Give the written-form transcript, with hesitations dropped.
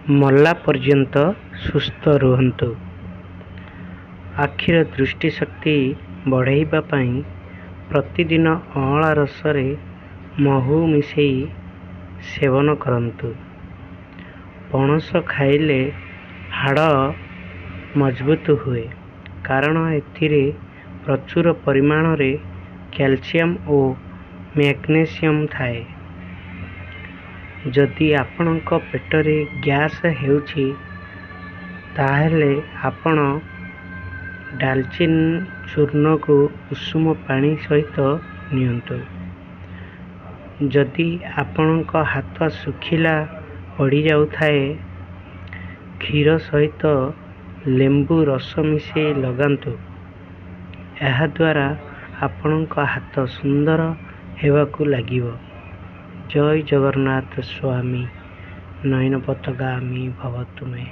ମଲା ପର୍ଯ୍ୟନ୍ତ ସୁସ୍ଥ ରୁହନ୍ତୁ। ଆଖିର ଦୃଷ୍ଟିଶକ୍ତି ବଢ଼ାଇବା ପାଇଁ ପ୍ରତିଦିନ ଅଁଳା ରସରେ ମହୁ ମିଶାଇ ସେବନ କରନ୍ତୁ। ପଣସ ଖାଇଲେ ହାଡ଼ ମଜବୁତ ହୁଏ, କାରଣ ଏଥିରେ ପ୍ରଚୁର ପରିମାଣରେ କ୍ୟାଲସିୟମ ଓ ମ୍ୟାଗ୍ନେସିୟମ ଥାଏ। ଯଦି ଆପଣଙ୍କ ପେଟରେ ଗ୍ୟାସ ହେଉଛି, ତାହେଲେ ଆପଣ ଡାଲଚିନି ଚୂର୍ଣ୍ଣକୁ ଉଷୁମ ପାଣି ସହିତ ନିଅନ୍ତୁ। ଯଦି ଆପଣଙ୍କ ହାତ ଶୁଖିଲା ପଡ଼ିଯାଉଥାଏ, କ୍ଷୀର ସହିତ ଲେମ୍ବୁ ରସ ମିଶାଇ ଲଗାନ୍ତୁ। ଏହାଦ୍ୱାରା ଆପଣଙ୍କ ହାତ ସୁନ୍ଦର ହେବାକୁ ଲାଗିବ। ଜୟ ଜଗନ୍ନାଥ ସ୍ୱାମୀ ନୟନ ପଥଗାମୀ ଭବ ତୁମେ।